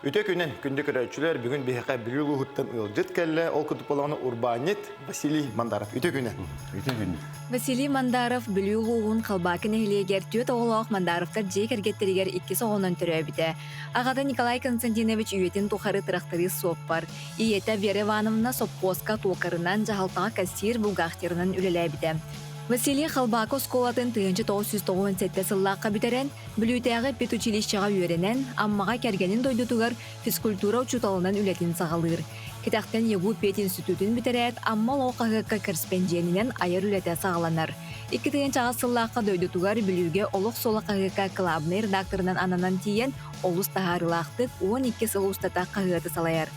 Үтө күнэн, күндү көрөөччүлэр, бүгүн биһиэхэ Бүлүү улууһуттан ыалдьыт кэллэ. Ол курдук буоллаҕына урбаанньыт Василий Мандаров. Үтө күнэ. Үтө күн. Василий Мандаров Бүлүү улууһун Халбаакы нэһилиэгэр түөрт оҕолоох Мандаровтар дьиэ кэргэттэригэр иккис оҕонон төрөөбүтэ. Аҕата Николай Константинович үйэтин тухары тырахтарыыс суоппар, ийэтэ Вера Ивановна сопхуоска туокарынан, дьаһалтаҕа кассир бухгалтерынан үлэлээбитэ. Василий Халбаакы оскуолатын 1997 сыллаахха бүтэрэн, Бүлүүтээҕи педучилищеҕа үөрэнэн, Аммаҕа кэргэнин дойдутугар физкультура учууталынан үлэтин саҕалыыр. Кэтэхтэн ЯГУ пединститутун бүтэрээт, Амма олоҕо хаһыакка корреспонденинэн айар үлэтэ саҕаланар. 2008 сыллаахха дойдутугар Бүлүүгэ Олох суола хаһыакка кылаабынай редакторынан ананан тиийэн, олус таһаарыылаахтык 12 сыл устата хаһыаты салайар.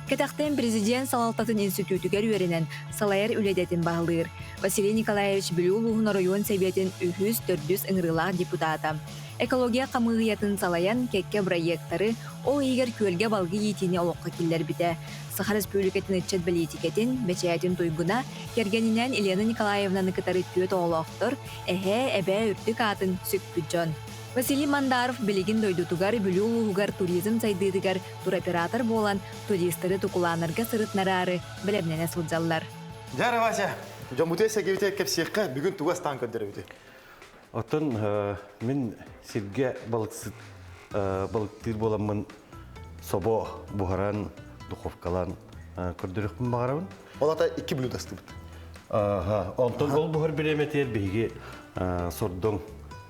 Кэтэхтэн президент салалтатын институтугар үөрэнэн, салайар үлэ идэтин баһылыыр. Василий Николаевич Бүлүү улууһун оройуон сэбиэтин үһүс, төрдүс ыҥырыылаах депутата. Экология хамыыһыйатын салайан, кэккэ бырайыактары, ол иһигэр күөлгэ балгы иитиини олоххо киллэрбитэ. Саха Республикатын ыччат бэлиитикэтин, бэчээтин туйгуна, кэргэнинээн Елена Николаевнаны кытары түөрт оҕолоохтор, эһээ, эбээ үрдүк аатын сүкпүт дьон. Василий Мандаров билигин дойдутугар Бүлүү улууһугар туризм сайдыытыгар туроператор буолан туристары тукулаанарга сырытнараары бэлэмнэнэ сылдьаллар. Дьэ, Вася, дьоммутугар сэгибитигэр кэпсиэххэ, бүгүн тугу астаан көрдөрөбүтүй? Оттон мин сиргэ балыксыт балыктыыр буоламмын собо буһаран, духовкалаан көрдөрүөхпүн баҕарабын. Ол ата икки блюдо астыбыт. Аха, онтон ол буһар бириэмэтигэр биһиги сордоҥ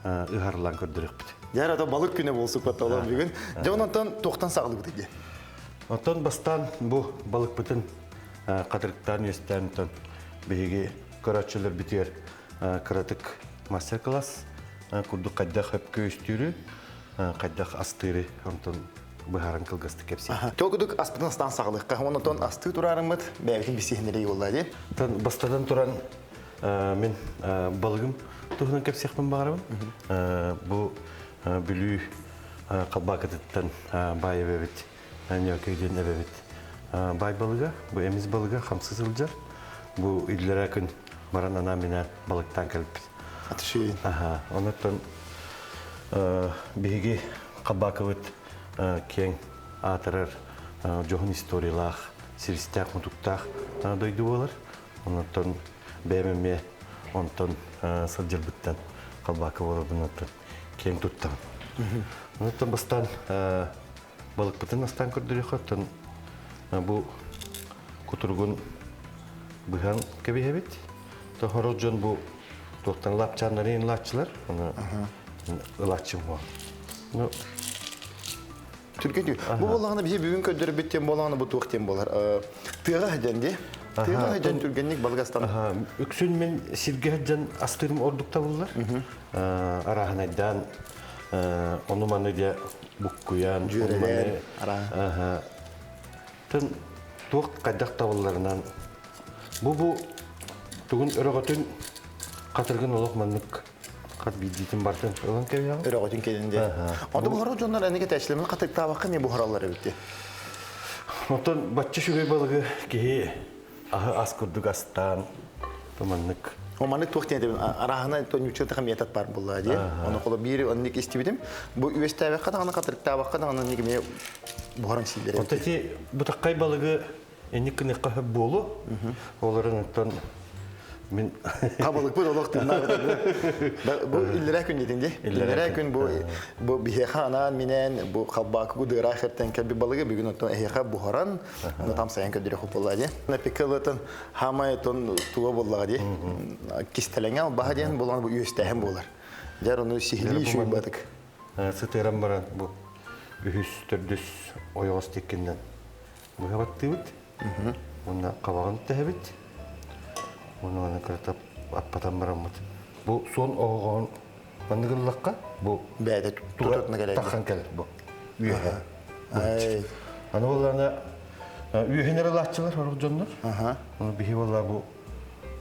ыһарлаан көрдөрүөхпүт. Дьэ, ата балык күнэ буолсукпат олор бүгүн. Дьэ, онтон туохтан саҕалыыбыт дии? Оттон бастаан бу балыкпытын хатырыктаан үөстээн онтон биһиги көрөөччүлэрбитигэр кыратык мастер-класс курдук хайдах өпкө үстүүрү, хайдах астыыры онтон быһааран кылгастык кэпсиэ. Тол кудук аспытын астаан саҕалыахха. Онтон астыы тураарыммыт бэйэбитин билсиһиннэрии буолла дии. Тан бастатан туран мин балыгым туһунан кэпсиэхпин баҕарабын. Бу Бүлүү Халбаакытыттан баай эбэбит Ньөөкөй диэн эбэбит баай балыга, бу эмис балыга хамсы сылдьар. Бу иллэрээ күн баран анаан-минээн балыктаан кэлбит. Атышыйын. Аха, онуттан биһиги Халбаакыбыт киэҥ аатырар дьоһун историялаах, силистээх-мутуктаах дойду буолар. Онуттан бэйэм эмиэ онтон сылдьарбыттан Халбаакы буоларбын киэҥ туттабын. Онуттан бастаан балыкпытын астаан көрдөрүөххэ, оттон бу кутуругун быһан кэбиһэбит. Тоһорох дьон бу туохтан лапчааннарын ылааччылар, оны ылааччым буол. Ну, Түргэн Бу буоллаҕына биһи бүгүн көрдөрбүт тем буоллаҕына бу туох тем буолар? Тыаҕа сылдьан дии. Тыаҕа сылдьан түргэнник балык астан. Үксүн мин сиргэ сылдьан астыырым ордук табыллар. Арааһынайдаан ону-маны дьэ буккуйан, дьүөрэлээн араа. Тын туох хайдах табылларынан бу тугун өрөҕөтүн хатыргын олох маннык хат биирдиитин бартын ылан кэбиһэҕин. Өрөҕөтүн кэлин диэн. Онто буһарар дьоннор энигэ тэчлэмин хатыктаабакка не буһараллар эбит дии. Оттон бачча үчүгэй балыгы киһи аһы ас курдук астаан маннык О маннык туох диэн этэбин арааһына то ньучча метод бар буолла дии. Ону холо биир оннук истибитим. Бу үөстээбэххэ даҕаны хатырыктаабакка даҕаны оннук эмиэ буһаран сииллэр эбит. Ити бутаккай балыгы Инник гыныахха сөп буолуо. Олорон оттон мин Хабылыкпыт олох тыыннаах Бу иллэрээ күн диэтиҥ дии. Иллэрээ күн бу бу биһиэхэ анаан-минээн бу халбаакы дыыраах эртэн кэлбит балыгы бүгүн оттон эһиэхэ буһаран ону тамсайан көрдөрүөх буолла дии. Напекалытын хаамай тон туга буоллаҕа дии. Кистэлэҥэ албаһа диэн буолан бу үөстээһин буолар. Дьэр ону сиһилии шуйбатык. Сытыаран баран бу үһүс, төрдүс ойоҕос тиккиннэн Быһа баттыыбыт. Уонна хабаҕын тэһэбит. Уонна аны кырата аппатан бараммыт. Бу суон оһоҕоһун маннык ыллахха бу бэйэтэ тутатына кэлэр. Таххан кэлэр бу. Үөһэ. Аны буоллаҕына үөһэнэр ылааччылар сорох дьоннор. Ону биһи буолла бу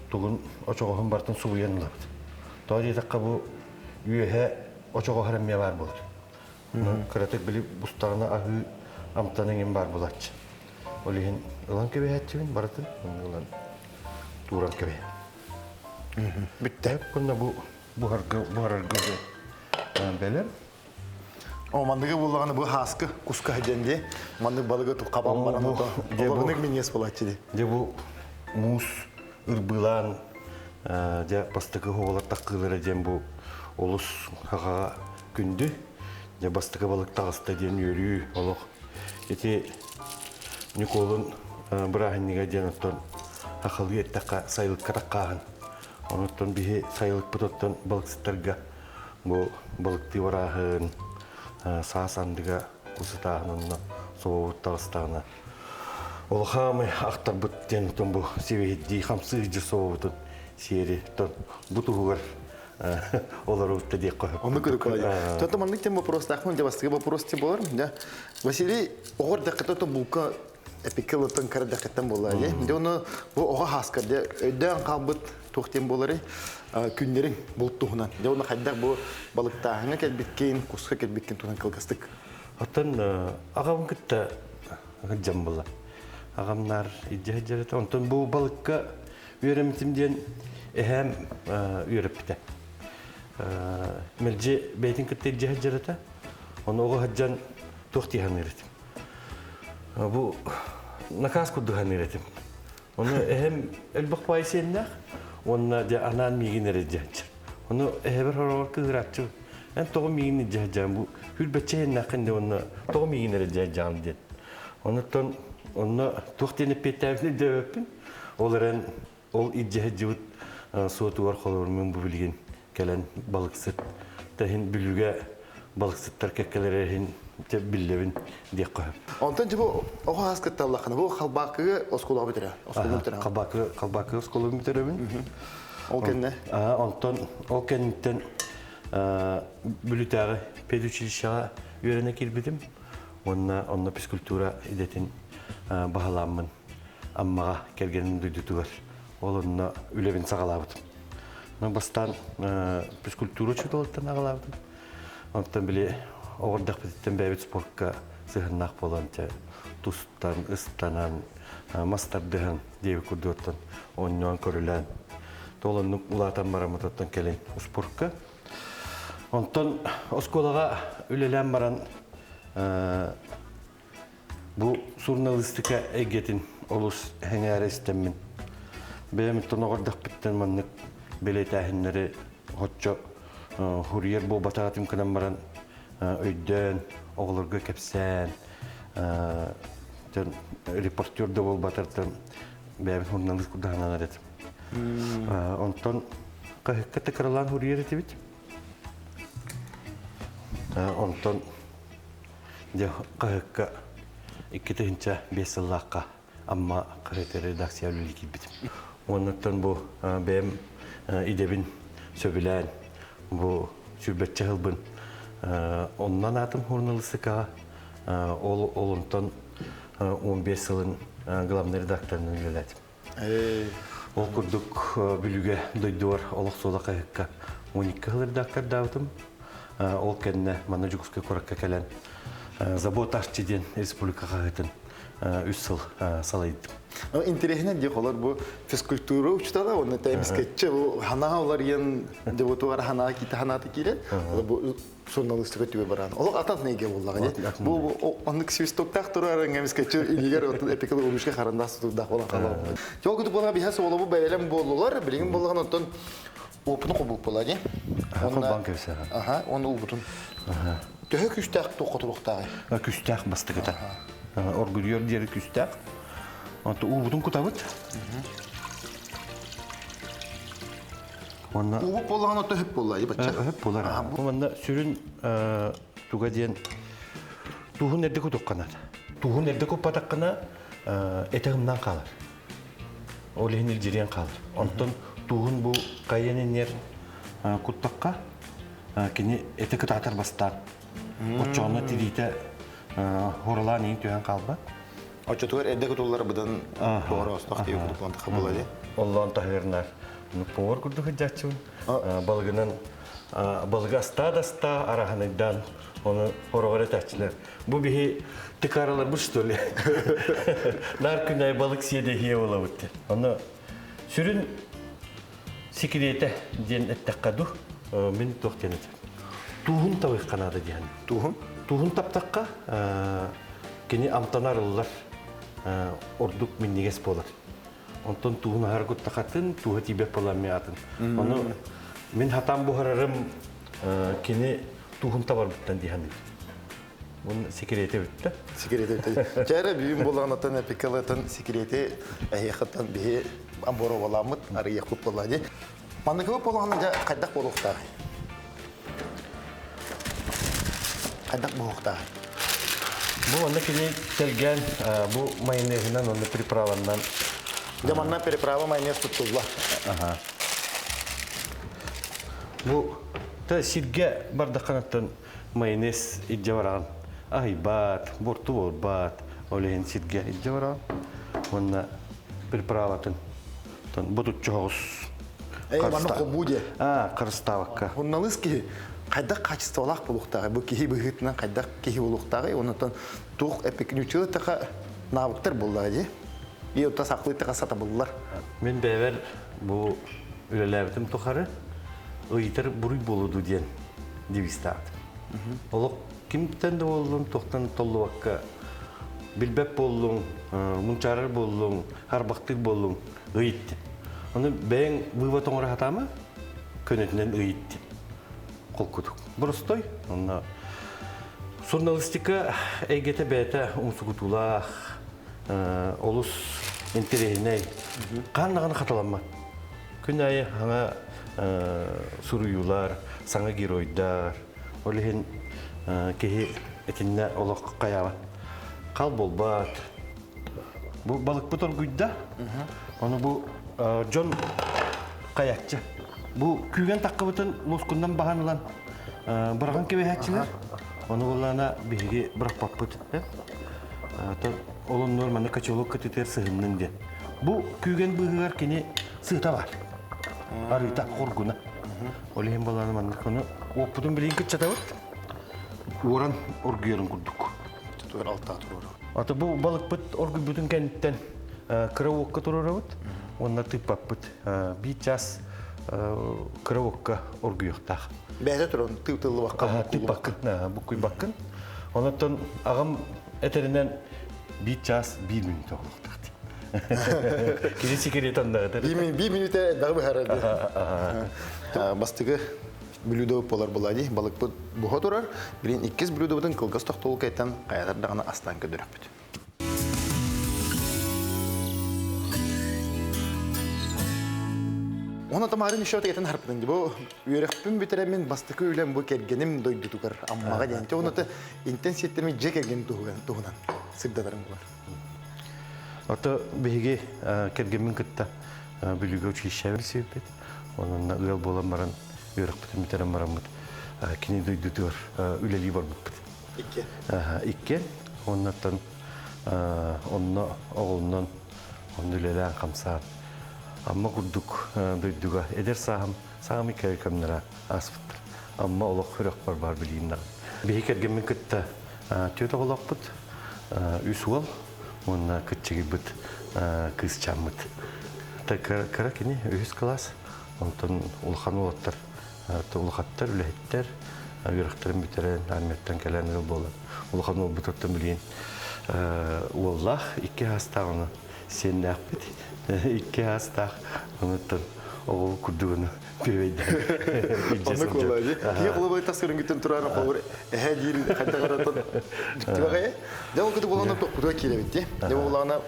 тугун очоҕоһун бартын субуйан ылабыт. Тоҕо диэтэххэ бу үөһэ очоҕоһор эмиэ баар буолар. Кыратык били бустаҕына аһыы амтан эҥин баар булааччы. Ол иһин ылан кэбиһээччибин барытын ылан тууран кэбиһэ. Бүттэ. Кунна бу буһарга буһарарга бэлэм. О, манныгы буллаҕына бу хааскы куска дьэн дии. Маннык балыгы хабан баран ото. Олоҕунык минньиэс буолааччы дии. Дьэ бу муус ырбыылаан дьэ бастакы оҕолор таккыылара диэн бу олус хаҕаҕа күндү. Дьэ бастакы балык таҕыста диэн үөрүү олох. Ити Ньукуолун бырааһынньыга диэн оттон хахалыы эттэххэ сайылыкка таккааһын. Онуттан биһи сайылыкпыт оттон балыксыттарга бу балыктыы барааһын, саас андыга кусутааһын онно собобут таҕыстаҕына улахаамай ахтарбыт диэн оттон бу сибиһирдии хамсыы дьир собобутун сиэри тон бу туһугар олорубут диэххэ сөп. Оннук көрүк Тото маннык тем вопростаахпын дьэ бастакы вопрос ти болар. Дьэ Василий оҕор дэххэтэ то булка эпикке лытын кара дэххеттен буолла дии. Дьэ ону бу оҕо хааскар дьэ өйдөөн хаалбыт туох диэн буоларый күннэрин булт туһунан. Дьэ ону хайдах бу балыктааһыҥҥа кэлбиккин, куска кэлбиккин туһунан кылгастык. Оттон аҕабын кытта сылдьан буолла. Аҕамнаар илдьэ сылдьар этэ. Онтон бу балыкка үөрэммитим диэн эһээм үөрэппитэ. Мэлдьи бэйэтин кытта илдьэ сылдьар этэ. Ону оҕо сылдьан туох дии саныыр этим. Бу накаас курдук саныыр этим. Ону эһэм элбэх баай сиэннээх уонна дьэ анаан миигин эрэ дьаһанчыр. Ону эһэбэр хороҕор кыыһырааччы эн тоҕо миигин илдьэ бу хүрбэччэ иһиннээххин дии уонна тоҕо миигин эрэ дьаһанчаҕын диэн. Онуттан онно туох диэн эппиэттээбитин өйдөөбөппүн. Ол эрэн ол илдьэ сылдьыбыт суотугар холобур бу билигин кэлэн балыксыт тэһин Бүлүүгэ балыксыттар кэккэлэрэ иһин биллэбин диэххэ сөп. Онтон дьэ бу оҕо хас кытталлаххына бу Халбаакыга оскуолаҕа бүтэрэ. Оскуоланы бүтэрэ. Халбаакы Халбаакы оскуоланы бүтэрэбин. Ол кэннэ? Онтон ол кэнниттэн Бүлүүтээҕи педучилищеҕа үөрэнэ киирбитим. Уонна онно физкультура идэтин баһылааммын Аммаҕа кэргэним дойдутугар ол онно үлэбин саҕалаабытым. Бастаан физкультура учууталыттан аҕалаабытым. Онтон били оҕордохпутуттан бэйэбит спортка сыһыннаах буолан тустан, ыстанан, мас тардыһан диэбит курдуктан оонньоон көрүлээн толоннук улаатан бараммытыттан кэлин успуорка. Онтон оскуолаҕа үлэлээн баран Бу суруналыыстыка эйгэтин олус сэҥээрэ истэммин, бэйэм тоноҕордохпуттан маннык бэлиэтээһиннэри оччо хуруйар буолбатаҕытым гынан баран өйдөөн, оҕолорго кэпсээн, репортер да буолбатартан бэйэбин суруналыыс курдук сананар этим. Онтон хаһыакка тыкаралаан хуруйар этибит. Онтон Дьэ, хаһыакка 2005 сыллаахха Амма хаһыат редакция үлэлии киирбитим. Уоннаттан бу бэйэм идэбин сөбүлээн бу сүүрбэччэ сылбын онно анаатым суруналыыстыкаҕа. Ол онтон 15 сылын главный редакторынан үлэлээтим. Ол курдук Бүлүүгэ дойдубар олох суола хаһыакка 12 сыл редактордаабытым. Ол кэннэ манна Дьокуускай куоракка кэлэн Забот Арчы диэн республика хаһыатын үс сыл салайдым. Интэриэһинэй дии холор бу физкультура учутала уонна тэмискэтчи бу ханаа уларыйан дебутугар ханаа киитэ ханаата киирэн бу суруналыыстыка түбэ баран. Олох атын нэйгэ буоллаҕа дии. Бу оннук свистоктаах турар эмискэччи илигэр отун эпикал ручка харандаас тутурдаах буолан хаалар. Ол курдук буолан биһэ суолабу бэйэлэм буоллулар. Билигин буоллаҕын оттон опыны хобук буолла дии. Холбаан кэбисэ. Аха, оны улбутун. Төһө күстээх туохха туруохтааҕый? Күстээх бастакыта. Оргуйуор диэри күстээх. Онто уубутун кутабыт. Уонна Уубут буоллаҕына ото өһүп буолла бачча. Өһүп буолар. Манна сүрүн туга диэн туһун эрдэ кутукканар. Туһун эрдэ куппатаххына этэ ымнан хаалар. Ол иһин илдьириэн хаалар. Онтон туһун бу хайан иннер куттахха кини этэ кытаатар бастаан. Оччоҕуна тириитэ хоролаан иин түһэн хаалбат. Оччотугар эрдэ кутуллар быдан тоҕороостох диye курдук буолан була дии. Оллоон таһыырнар. Повар курдук сылдьааччыбын. Балыгынан балыгы астаа да астаа араһанайдаан оны хороҕор этээччилэр. Бу биһи тыкараларбыт что ли? Нар күнай балык сиэдэһиэ буолабыт диэн. Ону сүрүн секретэ диэн эттэххэ ду мин туох диэн этим. Туһун табыхха наада диэн. Туһун? Туһун таптахха, кини амтана арыллар, ордук минньигэс буолар. Онтон туһун аһар куттахатын, туһа тиийбэт буолан эмиэ атын. Ону мин хатаан буһарарым кини туһун табарбыттан дии саныыбын. Бун секрети бүттэ. Секрети бүттэ. Чээрэ бүгүн буолаҕынаттан эпикалытын секрети эһиэхаттан биһи амбороваламмыт арыйыахпыт буолла дии. Манныгы буолаҕына дьэ хайдах буолуохтааҕый? Хайдах буолуохтааҕый? Бу онно кини тэлгээн бу майонезынан уонна приправаннан Дьэ манна приправа майонез туттулла. Аха. Бу та сиргэ бардахханаттан майонез илдьэ бараҕын. Аһыйбат, буорту буолбат. Ол иһин сиргэ илдьэ бараҕын. Уонна приправатын ботуччу соҕус Эй, манна хобуу диэ. Аа, харыстаабакка. Журналист киһи хайдах качестволаах буолуохтааҕый? Бу киһи быһыытынан хайдах киһи буолуохтааҕый? Оннуттан туох эпикнючилы таха навыктар буоллаҕа дии. И оттон сахалыы таха сатабыллар. Мин бэйэбэр бу үлэлээбитим тухары ыйытар буруй буолуду диэн девизтаатым. Олох кимтэн да буоллун, туохтан толлубакка билбэт буоллуҥ, мунчаарар буоллуҥ, харбахтыыр буоллуҥ, ыйыт. Ону бэйэҥ вывод оҥоро сатаама, көнөтүнэн ыйыт. Холкутук. Боростой. Онно журналистика эйгэтэ бэйэтэ умсугутуулаах, олус интэриэһинэй. Хаан даҕаны хатыламмат. Күн аайы саҥа суруйуулар, саҥа геройдар. Ол иһин киһи итиннэ олох хайаабат. Хал буолбат. Бу балыкпыт оргуйда. Ону бу дьон хайаччы. Бу күүгэн таххыбытын лоскундан баһан ылан быраҕан кэбиһээччилэр. Ону буллаана биһиги бырахпаппыт. Ол оннугар манна котелок кытытыар сыһыннын диэн. Бу күүгэн быыһыгар кини сыта бар. Арыыта, хоргуна. Ол иһин балааны маннык ону уоппутун билигин кыччатабыт. Уоран оргуйарын курдук. Тугар алтаа туруору. Ата бу балыкпыт оргуйбутун кэнниттэн кыра уокка туруорабыт уонна тыыппаппыт. Биир час кыра уокка оргуйуохтаах. Бэйэтэ туран тыытыллыбакка тыыппаккын, буккуйбаккын. Онон аҕам этэринэн биир час биир мүнүүтэ олохтоох. Кини секрет онно Биир мүнүүтэ элбэҕи быһаарар. Бастакы блюдо болар була дии. Балыкпыт буһа турар. Билин иккис блюдобутун кылгас тохтолу кайтан хайатар даҕаны астаан көдөрөхпүт. Оны тамарын еще тегетен харпытын бу үөрөхпүн бүтэрэммин бастакы үлэм бу кэргэним дойдутугар Аммаҕа диэн. Оны интенситтеми дьэ кэргэн туһунан сырдатарым булар. Ото биһиги кэргэммин кытта Бүлүүгэ училищеҕа билсибиппит. Онон ыал буолан баран үөрэхпитин бүтэрэн бараммыт кини дойдутугар үлэлии барбыппыт. Икки. Икки. Оннуттан онно оҕолонон онно үлэлээн хамсаан Амма курдук дойдуга эдэр сааһым саамай кэрэ кэмнэрэ ааспыттар. Амма олох сүрэхпэр баар билиим даҕаны. Биһи кэргэммин кытта түөрт оҕолоохпут, үс уол уонна кыччыгыйбыт кыысчааммыт. Кыра кини үһүс кылаас, онтон улахан уолаттар, улахаттар, үлэһиттэр, үөрэхтэрин бүтэрэн, армияттан кэлэн ыал буолан, улахан уолбут билигин уоллаах, икки аастаах ону сиэннээхпит, икки аастаах, онуттан оҕо курдугуну пүөбэйдээн Оннук буолла дии. Киһи холобур тас көрүҥүттэн туран холобур эһэ диир хайдах аратан дьиктибэҕэ. Дьэ ол кыты буолана тохпутуга киирэбит дии. Дьэ буоллаҕына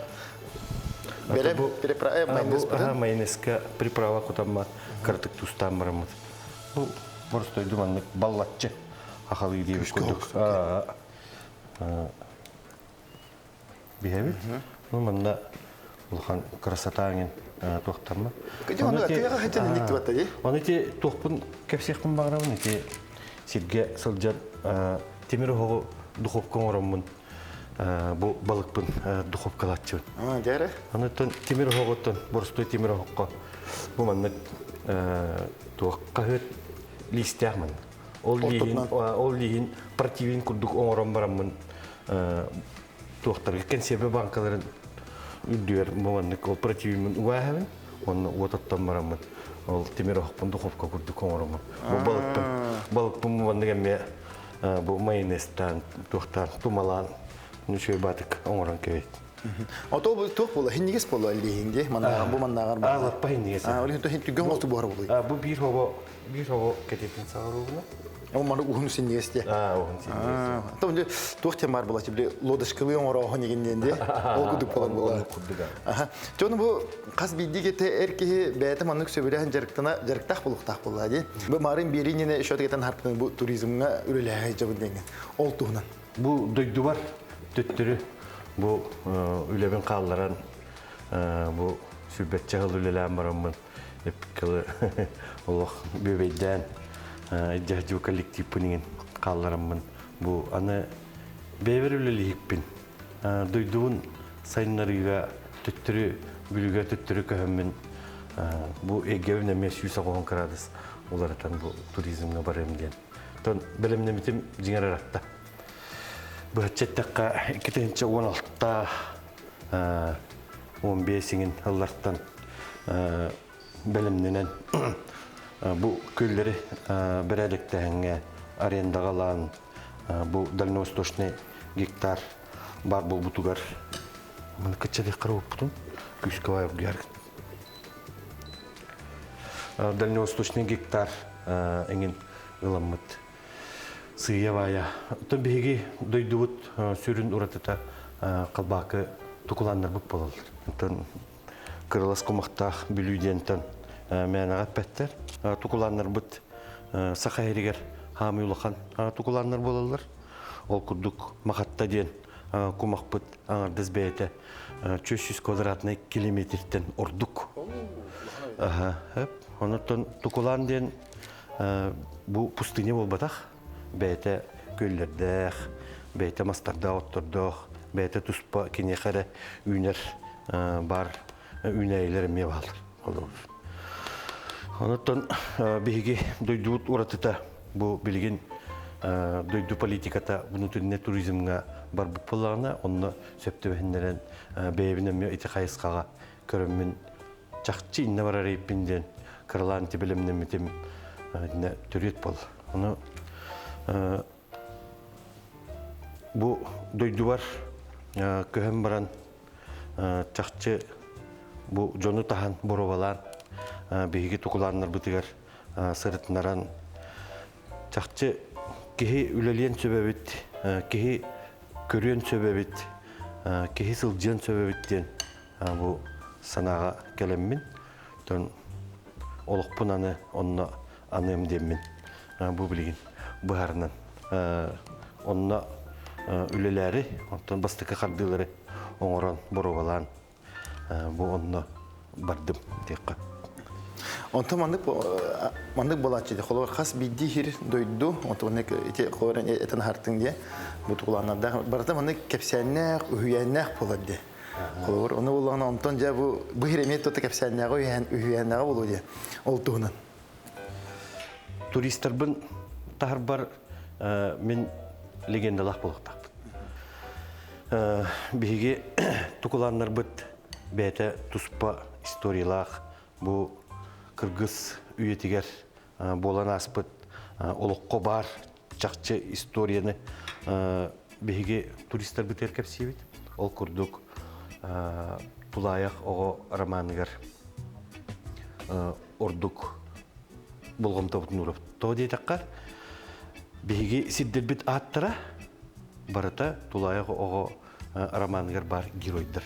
бэлэм приправа майонезпытын. Майонезка приправа кутамма кыратык тустаан бараммыт. Бу боростойду маннык баллаччы ахалыы диэбит курдук. Биһэбит. Ну манна улахан красота аңын туохтарма. Оны ити туохпун кэпсиэхпин баҕарабын ити сиргэ сылдьар тимир оһоҕу духовка оҥороммун бу балыкпын духовкалааччыбын. Аны тимир оһоҕуттан боростуой тимир оһоххо бу маннык туох хаһыат лиистээх маннык. Ол лииһин ол лииһин противень курдук оҥорон бараммын туохтарга кэнсиэрбэ банкаларын үрдүгэр маннык ол противиммын угааһабын уонна уот оттон бараммын ол тимир оһохпун духовка курдук оҥороммун бу балыкпын балыкпын маннык эмиэ Бу майонезтаан, туохтаан, тумалаан, үчүгэй баатык оҥорон кэбит. Ото бу туох буола? Хиннигис буола илиһинги маннааҕар бу маннааҕар Аа, лаппа хиннигис. Аа, ол иһин түгэн олту буһар буолуй. Бу биир хобо биир хобо кэтитин саҕаруубуна. Ол маны уһун синнигис дии. Аа, уһун синнигис. То бу туох тем бар була били лодочкалыы оҥорооһун игин диэн дии. Ол курдук буолар буола. Аха. Чону бу хас биирдии кете эр киһи бэйэтэ маннык сөбүлэһэн дьарыктана дьарыктаах буолуохтаах буолла дии. Бу марын биэриинньине еще тегетен харпытын бу туризмҥа үлэлээһэ дьабын диэҥҥин. Ол туһунан. Бу дойдубар төттөрү бу үлэбин хаалларан бу сүрбэччэ сыл үлэлээн бараммын эппиккэ олох бүөбэйдээн дьаһдьуу коллективпын иҥин хааллараммын бу аны бэйэбэр үлэлиһикпин дойдубун сайыннарыыга төттөрү бүлүүгэ төттөрү көһөммүн бу эйгэбин эмиэ 190 градус уларытан бу туризмҥа барыам диэн Тон бэлэмнэммитим дьиҥэр ыратта. Быһаччы эттэххэ, 2016 15 иҥин ыллартан бэлэмнэнэн бу күллэри бэрээдэктээһиҥҥэ арендаҕа ылан бу дальневосточный гектар бар буолбутугар маны кыччатыаххара уоппутун күүскэ баайар Дальневосточный гектар эҥин ыламмыт сыыйа-баайа. Оттон биһиги дойдубут сүрүн уратыта халбаакы тукулааннарбыт буолаллар. Оттон кырылас кумахтаах Бүлүү диэнтэн мээнэҕэ эппэттэр. Тукулааннарбыт саха иһигэр хаамыы улахан тукулааннар буолаллар. Ол курдук Махатта диэн кумахпыт аҥардас бэйэтэ 400 квадратнай километртэн ордук. Онон Тукулаан диэн бу пустыня буолбатах. Бэйэтэ күөллэрдээх, бэйэтэ мастардаах, оттордоох, бэйэтэ туспа киниэхэ эрэ үүнэр бар үүнээйилэр эмиэ бааллар. Онон биһиги дойдубут уратыта бу билигин дойду политиката внутренний туризмҥа барбыт буоллаҕына, онно сөп түбэһиннэрэн бэйэбин эмиэ ити хайысхаҕа көрөммүн чахчы иннэ барар эйиппин диэн кыралаан бэлэмнэммитим төрүөт буолла. Ону бу дойдубар көһөн баран чахчы бу дьону таһан боруобалаан биһиги тукулааннарбытыгар сырытынаран чахчы киһи үлэлиэн сөп эбит, киһи көрүөн сөп эбит, киһи сылдьыан сөп эбит диэн бу санааҕа кэлэммин, оттон олохпун аны онно аныам диэммин бу билигин быһаарынан онно үлэлээри, онтон бастакы хардыылары оҥорон, боруобалаан бу онно бардым диэххэ. Онтон маннык маннык буолааччы дии. Холобур хас биирдии сир дойду, онтон маннык ити холобур этэн аһартыҥ диye бу тугулааннардаах барыта маннык кэпсээннээх, үһүйээннээх буолар диye. Холобур ону буоллаҕына онтон дьэ бу бу сир эмиэ тута кэпсээннээҕи үһүйээн үһүйээннээҕи буолуо диye. Ол туһунан. Туристарбын таһарбар мин легендалаах буолуохтаахпын. Биһиги тукулааннарбыт бэйэтэ туспа историялаах бу кыргыз үйэтигэр буолан ааспыт олоххо баар чахчы историяны биһиги туристарбытыгар кэпсиибит. Ол курдук Тулаайах оҕо романыгар ордук болҕомтобутун уурабыт. Тоҕо диэтэххэ, биһиги сирдэрбит ааттара барыта Тулаайах оҕо романыгар баар геройдар.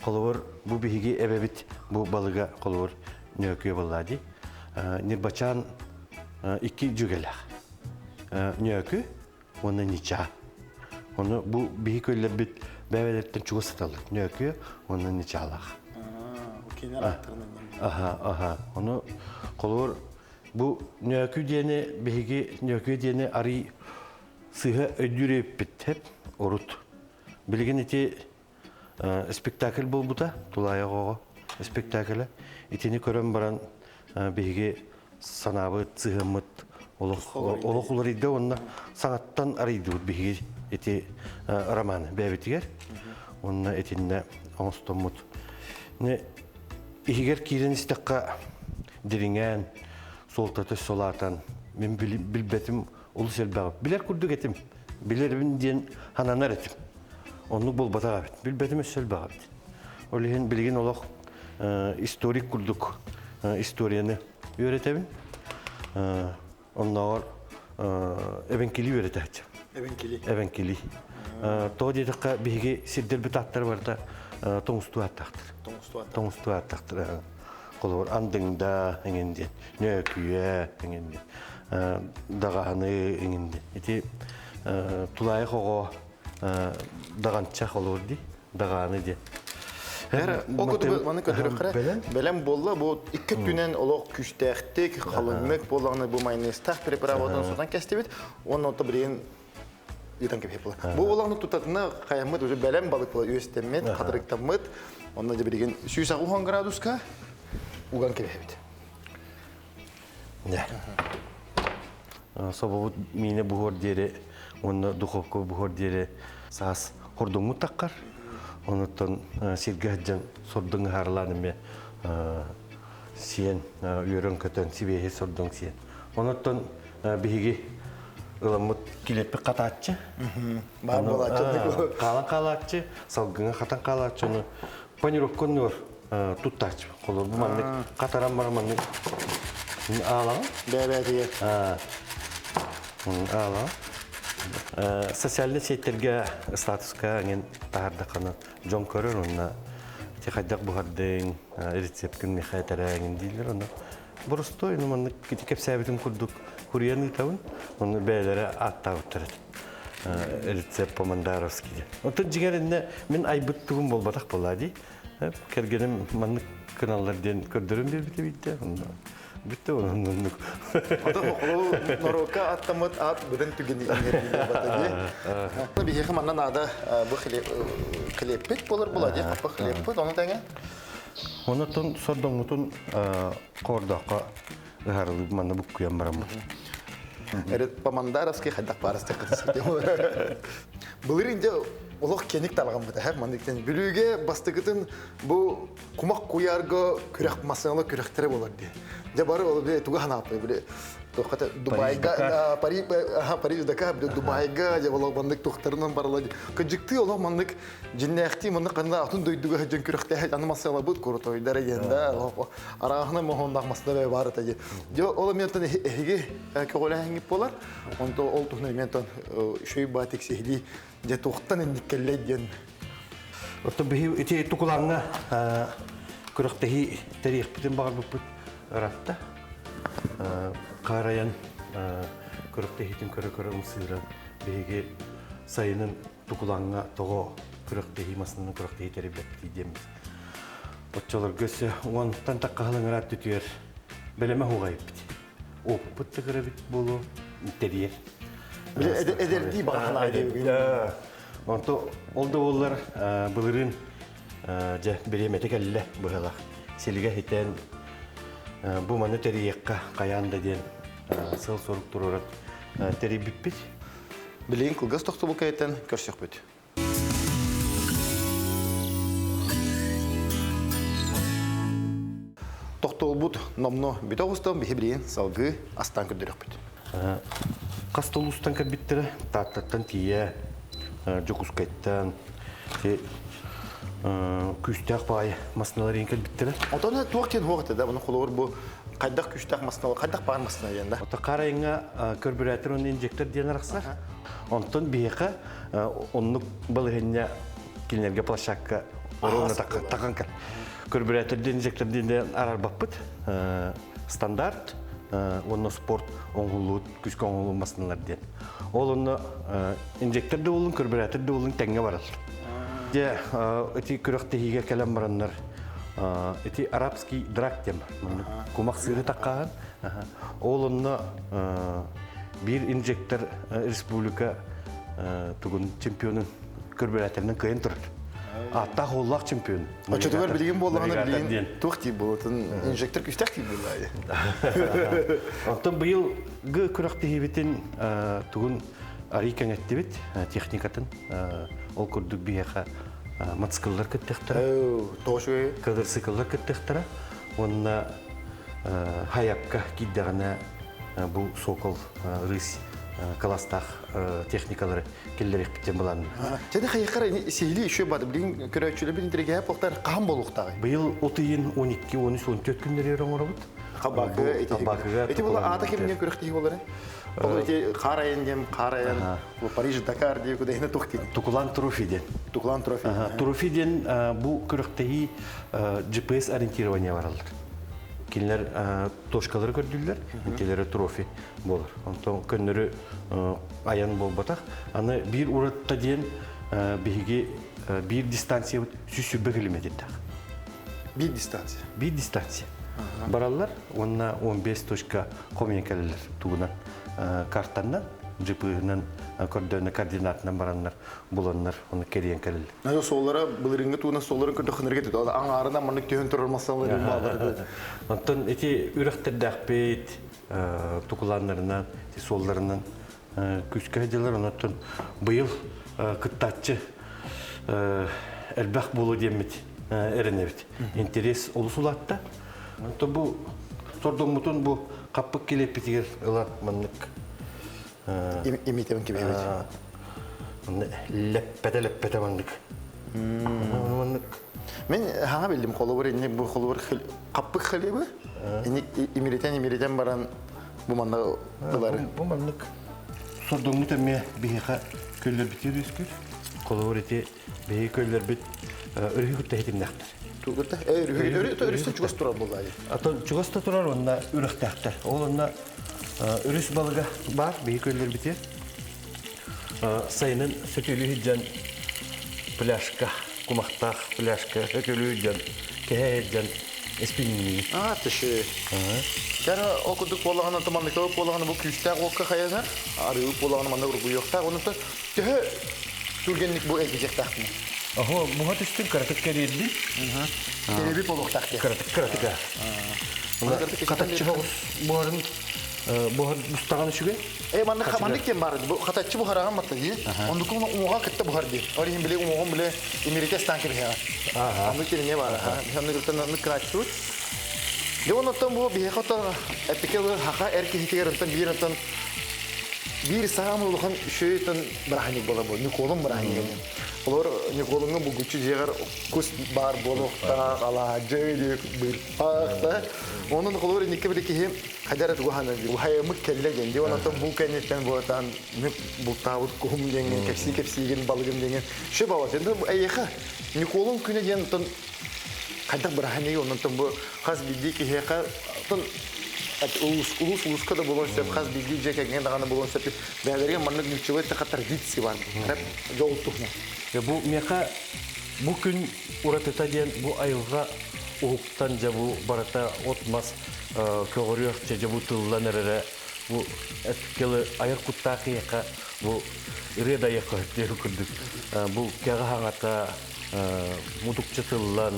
Холобур, бу биһиги эбэбит бу балыга холобур Нөөкүө буолла дии. Ньырбачаан икки дьүгэлээх. Нөөкү уонна Ничаа. Ону бу биһи көллөрбүт бэйэлэриттэн чугас сыталлар. Нөөкү уонна Ничаалаах. Аха, аха. Ону холобур бу Нөөкү диэни биһиги Нөөкү диэни арый сыыһа өйдүүр эбиппит хеп урут. Билигин ити спектакль буолбута Тулаайах оҕо спектаклэ. Итини көрөн баран биһиги санаабыт, сыһыаммыт олох олох уларыйда уонна саҥаттан арыйдыбыт биһиги ити романы бэйэбитигэр. Уонна итиннэ оҥостоммут. Иһигэр киирэн истэххэ дириҥээн, суолтата солаатан. Мин билбэтим олус элбэҕи. Билэр курдук этим. Билэрбин диэн хананар этим. Оннук буолбатах эбит. Билбэтим өссө элбэх эбит. Ол иһин билигин олох историк курдук историяны үөрэтэбин. Оннооҕор эбэҥкилии үөрэтээччи. Эбэҥкилии. Эбэҥкилии. Тоҕо диэтэххэ биһиги сирдэрбит ааттара барыта тоҥустуу ааттаахтар. Тоҥустуу ааттаахтар. Тоҥустуу ааттаахтар. Холобур, Андыҥда эҥин диэн, Нөөкүйэ эҥин диэн, Даҕаһаны эҥин диэн. Ити тулаайах оҕо даҕанча холобур дии. Даҕааны диэн. Ол курдук маны көрдөрөххө бэлэм буолла бу икки өттүнэн олох күүстээхтик, халыҥнык буоллаҕына бу майонезтаах приправадан сотон кэстибит. Уонна онто билигин ыытан кэбиһиэ буолар. Бу буоллаҕына тутатына хайаммыт уже бэлэм балык буола үөстэммит, хатырыктаммыт. Онно дьэ билигин 180 градуска уган кэбиһэбит. Собобут миинэ буһуор диэри уонна духовка буһуор диэри саас хордуҥмут таххар. Онуттан сиргэ сылдьан сордуҥ ыһаарылаан эмиэ сиэн үөрэн-көтөн сибиэһи сордуҥ сиэн. Онуттан биһиги ыламмыт килиэппит хатааччы. Баар буолааччы. Хаалан хаалааччы, салгыҥа хатан хаалааччы, ону панировка оннугар туттааччы. Холобур, бу маннык хатаран баран маннык аалаҕын. Бэйэ-бэйэтигэр. Аалаҕын. Социальнай сетьтэргэ статуска эҥин таһаардаххына дьон көрөр уонна ити хайдах буһардыҥ, рецепткин миэхэ этэрэ эҥин дииллэр онно боростуой ну маннык ити кэпсээбитим курдук куруйан ыытабын онно бэйэлэрэ ааттаабыттар этэ рецепт по-мандаровски диэн. Оттон дьиҥэр иннэ мин айбыт тугум буолбатах буоллаа дии. Кэргэним маннык гыналлар диэн көрдөрөн биэрбитэ биирдэ. Бүттэ оннук. Ото холу норуокка аттаммыт ат быдан түгэни иҥэрдиилэр бата дии. Биһиэхэ манна наада бу хлебпит болар була дии, хаппы хлебпит, ону тэҥэ. Онотон сордоҥмутун хоордооххо ыһарылыы манна буккуйан бараммыт. Эрет по-мандаровски хайдах баарыстык Былыр инде олох кеник талҕаммыта һэр манныктан Бүлүүгэ бастакытын бу кумах куйаарга күрэх массыыналы күрэхтэрэ буолар дии. Дьэ бары ол били туга ханааппай били туоххата Дубайга Париж Париж Дакар били Дубайга дьэ олох маннык туохтарынан барыла кыдьыктыы олох маннык дьиннээхтии маннык ханна атын дойдуга сылдьан күрэхтэһэ аны массыыналабыт курутойдар диэн да арааһына моһуоннаах массыына баар этэ дии. Дьэ ол эмиэ эһиги көҕүлээһиҥҥит буолар. Онто ол туһунан эмиэ үчүгэй баатик сиһилии дьэ туохтан инник кэллэй диэн. Оттон биһи ити тукулаҥҥа күрэхтэһии тэрийиэхпитин баҕарбыппыт ыратта. Хаарайан күрэхтэһиитин көрө-көрө ымсыыран биһиги сайынын тукулаҥҥа тоҕо күрэхтэһии массыынаны күрэхтэһии тэрийбэппитий диэммит. Оччолорго өссө уонтан тахха ыҥыраат түтүөр бэлэмэ уҕайыппыт. Опыт да кыра эбит буолуо тэрийэр. Эдэрдии баҕа диэбигин. Онто ол да буоллар былырыын дьэ бириэмэтэ кэллэ быһалах. Силигэ хитэн бу маны тэрийиэххэ хайаан да диэн сыл-сорук туруоран тэрийбиппит. Билигин кылгас тохтобул кэйтэн көрсөхпүт. Тохтобулбут номно бүтэ оҕустан биһи билигин салгыы астаан көрдөрүөхпүт. Хас да улуустан кэлбиттэрэ Тааттаттан тиийэ Дьокуускайтан күүстээх баҕайы массыыналар иһин кэлбиттэрэ. Отон туох диэн хуох этэ да, бұны холобур бу хайдах күүстээх массыына, хайдах баар массыына диэн да? Ото Харайыңа көрбүрэтер уонна инжектор диэн арахсар. Онтон биһиэхэ оннук балаһыанньа кинилэргэ площадка ровно таххан кэл. Көрбүрэтер диэн инжектор диэн арарбаппыт. Стандарт уонна спорт оҥоһуллубут күскэ оҥоһуллубут массыыналар диэн. Ол онно инжектор да буоллун, көрбүрэтер да буоллун тэҥҥэ барар. Дьэ, ити күрэхтэһиигэ кэлэн бараннар ити арабский драк диэн бар. Кумах сыыры таккааһын. Ол онно биир инжектор республика тугун чемпионун көрбүрээтеринэн кыайан турар. Ааттаах уоллаах чемпион. Оччотугар билигин буоллаҕына билигин туох диир буолатын инжектор күстээх диир буоллаа. Оттон быйылгы күрэхтэһиибитин тугун арый кэҥэттибит техникатын ол курдук биһиэхэ мотоцикллар кыттыахтара. Тоҕо Квадроцикллар кыттыахтара. Уонна хайапка киирдэҕинэ. бу Сокол рысь класстаах техникалары киллэриэхпит диэн былаанныыбыт. Чэни хайыхар сиһилии еще бады билигин көрөөччүлэрбит интириэһэ буолтар хаһан буолуохтааҕый? Быйыл от ыйын 12, 13, 14 күннэригэр оҥоробут. Халбаакы ити. Ити була аата кимҥэ күрэхтэһии буолары? Ол ити хаар айан диэн хаар айан Париж Дакар диye кудэһине тух диэн. Тукулан Трофи диэн. Тукулан Трофи. Трофи диэн бу күрэхтэһии GPS ориентирование бараллар. Кинилэр точкалары көрдүүллэр, интилери трофи буолар. Онтон көннөрү айан буолбатах. Аны биир уратта диэн биһиги биир дистанциябыт 120 километрдаах. Биир дистанция. Биир дистанция. Бараллар уонна 15 точка хомуйан кэлэллэр тугунан картаннан, GPS-нан көрдөөнө координатынан бараннар буланнар оны кэрийэн кэлэллэр. Наю суоллара былырыҥҥы туунан суолларын көрдөххүнэргэ түт аҥаарынан маннык түһэн турар массалар баалар. Онтон ити үрэхтэрдээхпит тукулааннарынан, суолларынан күүскэ сылдьаллар. Онтон быйыл кыттааччы элбэх буолуо диэммит эрэнэбит. Интерес олус улаатта. Онтон бу сордоҥмутун бу хаппыт килиэппитигэр ылан маннык имитебин кибиһэбит. Лэппэтэ лэппэтэ маннык. Маннык. Мен хаҥа биллим холобур инник бу холобур хаппык хлебы инник имиритен имиритен баран бу манна ылар. Бу маннык сордоҥмут эмиэ биһиэхэ көллөрбүтүгэр үөскүүр. Холобур ити биһиги көллөрбүт өрүһү кытта хитимнэхтэр. Тугурта өрүһү өрүстэн чугас турар буоллаа. Атын чугас да турар уонна үрэхтээхтэр. Ол онно өрүс балыга баар биһиги көллөрбүтүгэр. Сайынын сөтүөлүү сылдьан пляжка, кумахтаах пляжка сөтүөлүү сылдьан, кэһэ сылдьан испинниибит. Аа, тышы. Кәне ол курдук буоллаҕына, туманныктабыт буоллаҕына бу күүстээх уокка хайанар, арыыбыт буоллаҕына манна ургуйуохтаах. Онуттан төһө түргэнник бу эргитиэхтээхпин? Оһо, буһа түстүн, кыратык кэриэрдин. Кэриэбит буолуохтаах диye. Кыратык, кыратык. Хатаччы соҕус буһарын буһар бустаҕын үчүгэй. Э маннык маннык кем бар бу хатаччы буһараҕын матта дии. Оннук уҥуоҕа кытта буһар дии. Ол иһин били уҥуоҕун били имиритэ ыстаан кэбиһэҕин. Оннук кириҥэ баар. Оннук оннук кырааччыбыт. Дьэ оннуттан бу биһиэхэ оттон эппикэ хаха эр киһитигэр онтон биир онтон биир саамай улахан үчүгэй бырааһынньык буолар бу Ньукуолун бырааһынньыга диэн. Олор Ньукуолуҥҥа булгуччу дьиэҕэр кус баар буолуохтаах, алаадьы, быырпах да. Онон холобур инникки били киһи хайда эрэ тугу хаанар хайымыт кэллэ диэн дии онтон бу кэнниттэн буотаан мүк бултаабыт куһум диэҥҥин кэпсии кэпсиигин балыгым диэҥҥин шө баҕа эйиэхэ Ньукуолун күнэ диэн онтон хайдах бырааһынньыгы онтон бу хас биирдии киһиэхэ онтон улуус улуус улууска да буолуон сөп хас биирдии дьиэ кэргэҥҥэ даҕаны буолуон сөп бэйэлэригэр маннык нууччалыы эттэххэ традиция баар дьол туһунан бу миэхэ бу күн уратыта диэн бу айылҕа уһуктан дьэ бу барыта от-мас көҕөрүөх дьэ бу тыллан эрэрэ бу эткилы айар куттаах киһиэхэ бу ырыа да айыахха диэн курдук бу кэҕэ хаҥата мутукча тыллан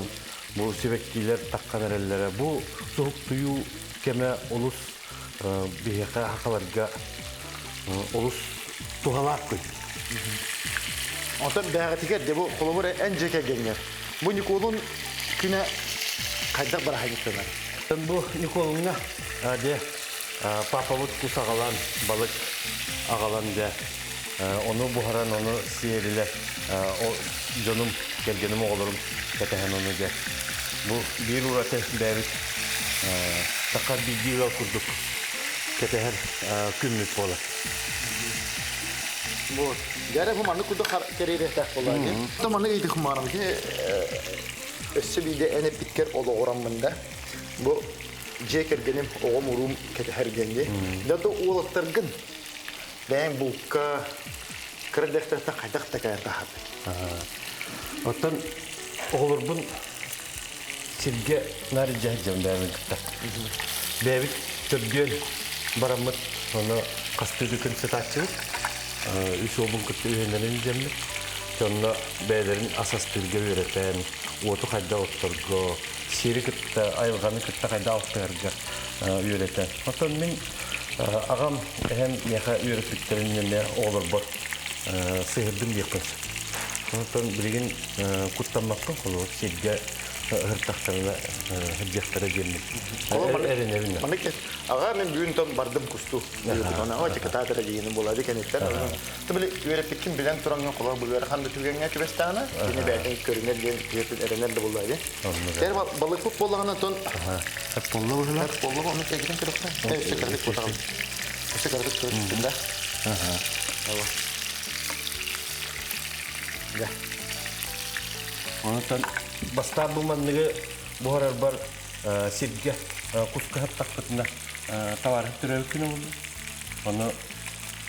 бу сибэккилэр таххан эрэллэрэ бу суһуктуйуу кэмэ олус биһиэхэ хахаларга олус туһалаах күн. Онтон бэҕэтигэр де бу холобур эн дьиэ кэргэҥҥэр бу Ньукуолун күнэ хайдах бырааһынньыктанар? Бу Ньукуолуҥҥа дьэ папабыт кус аҕалан балык аҕалан дьэ ону буһаран ону сиэрилэр дьонум кэргэним оҕолорум кэтэһэн ону дьэ бу биир ураты бэйэбит саха биирдии ыал курдук кэтэһэр күммүт буолар. Вот. Дьэ бу маннык курдук кэриэриэхтээх буоллаа дии. То маннык ыйытык маарам кини өссө биирдэ эн эппиккэр олоҕураммын да бу дьиэ кэргэним оҕом уруум кэтэһэр диэн дии. Да то уолаттаргын бэйэҥ булка кыра дэхтэхтэн хайдах да кэлэн таһаардын. Оттон оҕолорбун сиргэ наар илдьэ сылдьабын бэйэбин кытта. Бэйэбит төрдүөн бараммыт, ону хастыы да күн сытааччыбыт. Үс уолбун кытта үһүннэрин илдьэммит. Дьонно бэйэлэрин ас астыырга үөрэтэн, уоту хайдах отторго, сири кытта, айылҕаны кытта хайдах алтыһарга үөрэтэн. Оттон мин аҕам, эһэм миэхэ үөрэппиттэрин эмиэ оҕолорбор сыһырдым диэхпин сөп. Оттон билигин куттаммаппын, холобур, сиргэ. Ыһыртахтарына сылдьыахтара диэммин эрэнэбин. Маннык аҕа мен бүгүн тон бардым кусту. Она о тикатаатара дигини буолады кэнниттэн. Тыбили үөрэппиккин билэн тураҥҥын холор бу ыарахан да түгэҥҥэ түбэстэҕинэ кини бэйэтин көрүнэр диэн түөтүн эрэнэр да буолла дии. Тэр балыкпыт буоллаҕына тон Болла быһыла. Болла оны тегитен көрөхтө. Өссө кырдык кутаҕын. Өссө кырдык көрүстүн да. Ага. Онтон бастаан бу манныгы буһарарбар сиргэ куска хаттахпытына табаарыһыт төрөөбүт күнэ буолла. Ону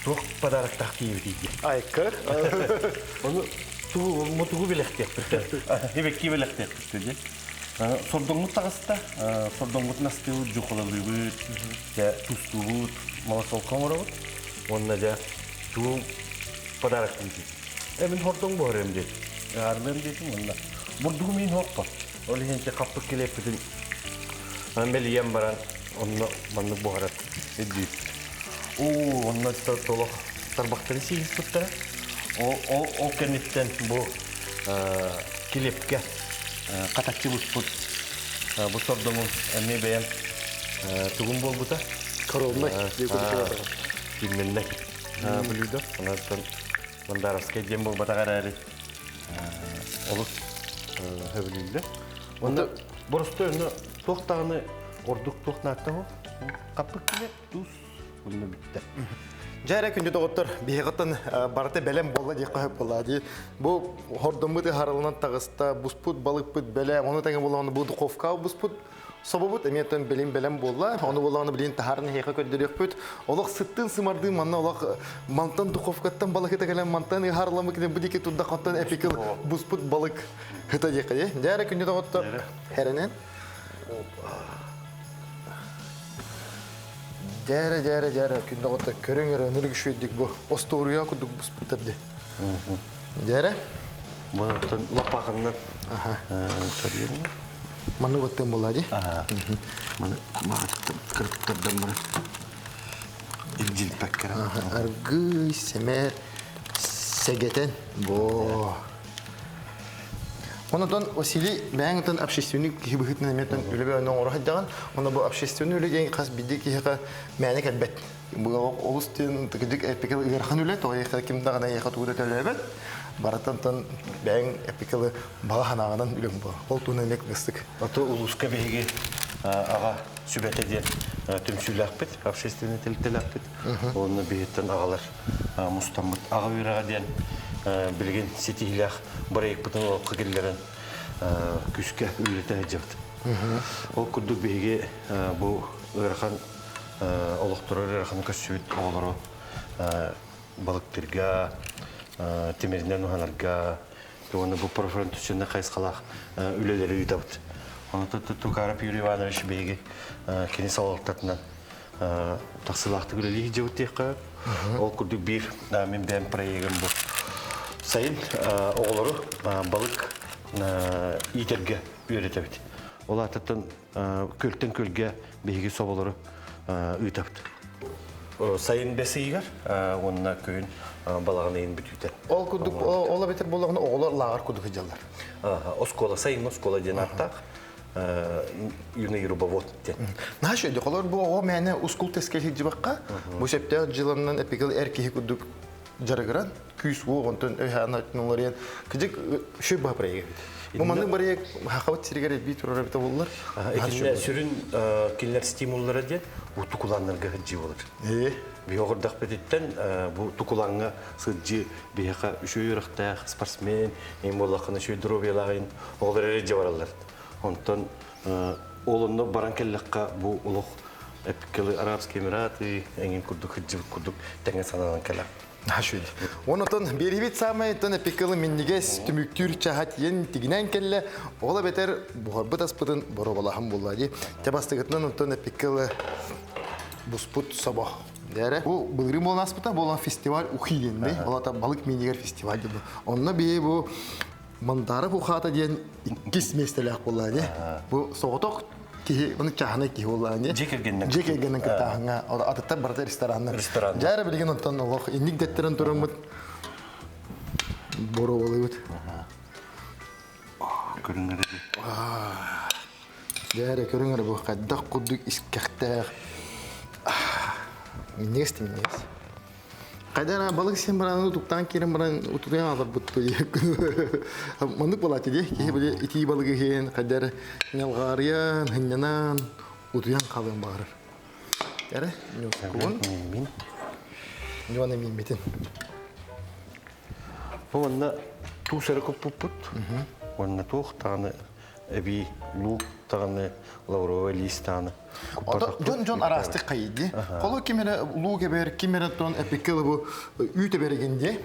туох подароктаах тиийбитий диye. Айкыр. Ону тугу мутугу билэхтиэхпит. Ибекки билэхтиэхпит диye. Сордоҥмут таҕыста, сордоҥмутун астыыбыт, дьухалалыыбыт, дьэ тустуубут, малосолка оҥоробут. Уонна дьэ тугу подарок диибит. Э мин хордоҥ буһарыам диэтим. Ыһаарылыам диэтим уонна бурдугу миин хооппот. Ол иһин хаппыт килиэппитин мэлийэн баран онно маннык буһарар ирдиир. Уу, онно толох тарбахтары сииспиттэрэ. Ол ол кэнниттэн бу килиэпкэ хатаччы буспут бу сордоҥу эмиэ бэйэм тугум буолбута. Коровнай. Фирменнэй блюдо. Онон Мандаровскай диэн буолбатах эрээри олус сөбүлүүллэр. Онно боростуой онно туох даҕаны ордук туох наадта ол хаппыт килиэп туус онно бүттэ. Дьэ эрэ күндү доҕоттор, биһиэхэттэн барыта бэлэм буолла диэххэ сөп буолла дии. Бу хордоммут ыһарылынан таҕыста, буспут балыкпыт бэлэм, ону тэҥэ буоллаҕына бу духовка буспут Собобут эмиэ оттон билин бэлэм буолла. Ону буоллаҕына билин таһааран эһиэхэ көрдөрүөхпүт. Олох сыттын сымардыы манна олох мантан духовкаттан балык ыта кэлэн мантан ыһаарыламмыт бу диэки турдах оттон эпикил буспут балык ыта диэххэ дии. Дьэ эрэ күндү доҕоттор хэрэнэн. Дьээрэ дьээрэ дьээрэ күндү доҕоттор көрүҥ эрэ ынырык үчүгэйдик бу остуоруйа курдук буспуттар дии. Дьээрэ. Бу оттон лаппаахыннан көрүөм. Маннык оттон буолла дии. Маны маҕатыттан кырыттардан баран илдьилпэккэ. Аргыый, сэмээр, сэгэтэн. Бо. Онотон Василий бэйэҥ отон общественник киһи быһыытынан эмиэ үлэ бөҕөнү оҥоро сылдьаҕын. Онно бу общественный үлэ диэн хас биирдии киһиэхэ мээнэ кэлбэт. Бу олус диэн кырдьык эпикэл ыарахан үлэ, тоҕо эйиэхэ ким даҕаны эйиэхэ тугу да төлөөбөт. Барытын бэйэҥ эпикэлы баҕа санааҕынан үлэҥ бу. Ол туһунан эмиэ кылгастык. Ото улууска биһиги аҕа сүбэтэ диэн түмсүүлээхпит, общественный тэрилтэлээхпит. Онно биһиттэн аҕалар мустаммыт. Аҕа үөрэҕэ диэн билигин ситиһиилээх бырайыакпытын олоххо киллэрэн күүскэ үлэлэтэ сылдьабыт. Ол курдук биһиги бу ыарахан олохторо ыараханы көрсүбүт оҕолору балыктыырга, тимиринэн уһанарга, уонна бу профориентационнай хайысхалаах үлэлэри ыытабыт. Ону Тукаров Юрий Иванович биһиги кини салалтатынан тахсыылаахтык үлэлии сылдьыбыт диэххэ. Ол курдук биир мин бэйэм проегым бу сайын оҕолору балык иитэргэ үөрэтэбит. Ол аатыттан күөлтэн күөлгэ биһиги соболору ыытабыт. Сайын бэс ыйыгар уонна күһүн балаҕан ыйын бүтүүтэ. Ол курдук ол эбэтэр буоллаҕына оҕолор лааҕыр курдук сылдьаллар. Оскуола сайыҥҥы оскуола диэн ааттаах юный рыбовод диэн. Наша өйдө бу оҕо мээнэ ускул тэскэл сылдьыбакка бу сөптөөх дьыланнан эпикэл эр киһи курдук дьарыгыран күүс-уох онтон өй-хаана өттүн кыдьык шөй баһа проект эбит. Бу маннык проект хахабыт сиригэр элбии турар эбитэ буоллар. Итиннэ сүрүн кинилэр стимуллара диэн бу тукулааннарга сылдьыы болар. Биһи оҕурдахпытыттан бу тукулааҥҥа сылдьыы биһиэхэ үчүгэй үөрэхтээх спортсмен, эҥин буоллаххына үчүгэй доруобуйалаах иһин оҕолор эрэ дьэ бараллар. Онтон ол онно баран кэллэххэ бу олох эпикалы Арабские Эмираты эҥин курдук сылдьыбыт курдук тэҥэ сананан кэлэр. Наша Онотон биэрибит саамай тон эпикалы минньигэс түмүктүүр чаһа тиийэн тигинэн кэллэ. Ол эбэтэр буһарбыт аспытын боруобалаһан буолла дии. Чэ бастакытынан онтон эпикалы буспут собо. Дээрэ. Бу былырыын буолан аспыта буолан фестиваль ухи диэн Ол ата балык минигэр фестиваль диэн. Онно бии бу Мандаров ухаата диэн иккис миэстэлээх буолла дии. Бу соҕотох киһи, оны чааһынай киһи буолла дии. Дьиэ кэргэннэн. Дьиэ кэргэннэн кыттааһыҥҥа атыттар барыта рестораннар. Ресторан. Дьэ эрэ билигин онтон олох инник дэттэрэн тураммыт боруобалыыбыт. Көрүҥнэрэ. Дьэ эрэ көрүҥ эрэ бу хайдах курдук искэхтээх. Минньигэс да минньигэс. Хайда эрэ балык сиэн баран утуктаан киирэн баран утутуйан аҕаларбыт Маннык буолааччы дии. Киһи били итии балыгы иһин хайда эрэ ньалҕаарыйан, сынньанан, утуйан хаалыан баҕарар. Эрэ, ньуоскубун. Мин. Ньуона мииммитин. Бу манна туус эрэ куппуппут. Уонна туох даҕаны эбии луук даҕаны, лавровай лиис даҕаны Дьон дьон араастык хайыйди. Холор ким эрэ луук эбэр, ким эрэ тон эпикке бу үүт эбэригин дии.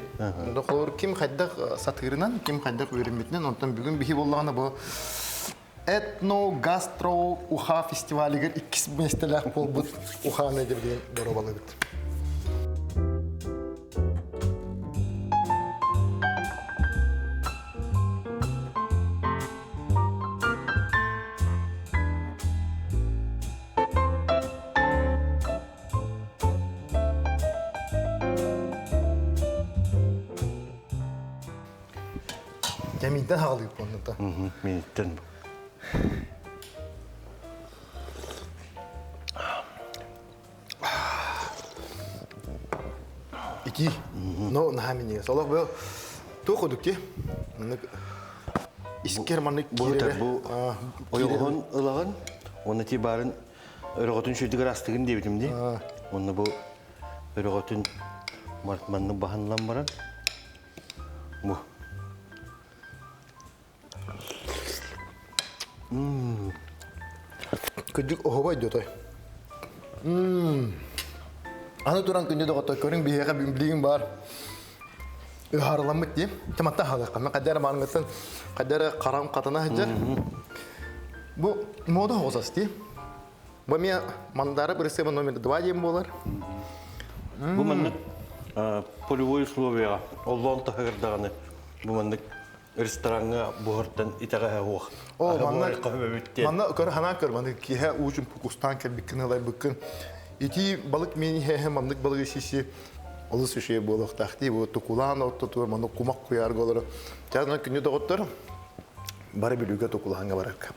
Холор ким хайдах сатыырынан, ким хайдах үөрэммитинэн, онтон бүгүн биһи буоллаҕына бу этно-гастро уха фестивалигар иккис миэстэлээх буолбут ухааны диэн боруобалыыбыт. Дьэ миинтэн хаҕалыыр буолла. Миинтэн. Итии. Но наһаа минньигэс. Олох бу туох курдук дии. Маннык искер маннык киирэрэ. Бу ойоҕоһун ылаҕын, уонна ти баарын өрөҕөтүн сүрдүгэр астыгын диэбитим дии. Уонна бу өрөҕөтүн маннык баһынлан баран бу Күндүк оһобой дьотой. Аны туран күндү доҕоттой көрүҥ биһиэхэ билигин баар ыһаарыламмыт дии. Тыматта хаалыахха. Мен хайда эрэ мааныҥҥыттан хайда эрэ харам хатана сылдьар. Бу мода оҕусас дии. Бу эмиэ Мандара бырысыаба номер 2 диэн буолар. Бу маннык полевой условияҕа оллоон таһыгар даҕаны бу маннык рестораҥҥа буһартан итэҕэһэ суох. О, манна манна көр ханаан көр маннык киэһэ уучун кустаан кэлбиккин ылайбыккын итии балык миин иһэ маннык балыгы сиси олус үчүгэй буолуохтаах дии бу тукулаан ортотугар маннык кумах куйаарга олоро чаанан күнү доҕоттор бары бүлүүгэ тукулааҥҥа барарга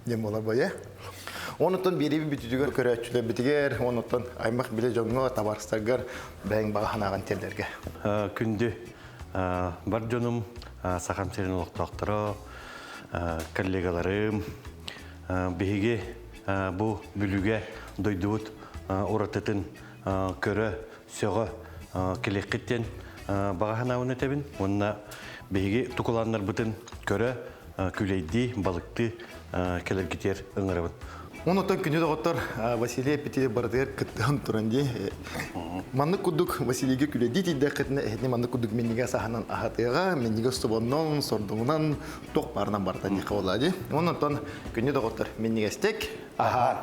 диэн буолар байа. Онуттан биэриби бүтүтүгэр көрөөччүлэрбитигэр, онуттан аймах билэ дьоҥҥо, табаарыстаргар бэйэҥ баҕа санааҕын тиэрдэргэ. Күндү бар дьонум, Сахам сирин олохтоохторо, коллегаларым, биһиги бу Бүлүүгэ дойдубут уратытын көрө, сөҕө кэлиэххит диэн баҕа санаабын этэбин уонна биһиги тукулааннарбытын көрө, күлэйдии, балыктыы кэлэргитигэр ыҥырабын. Онтон күнү доҕоттор Василий Петелев барытыгар кыттыһан туран дии. Маннык курдук Василийга күлэдии тиийдэххитинэ эһэтини маннык курдук минньигэс аһынан аһатыаҕа, минньигэс собоннон, сордоҥунан, туох баарынан барыта диэххэ буолла дии. Онтон күнү доҕоттор минньигэстик аһаан.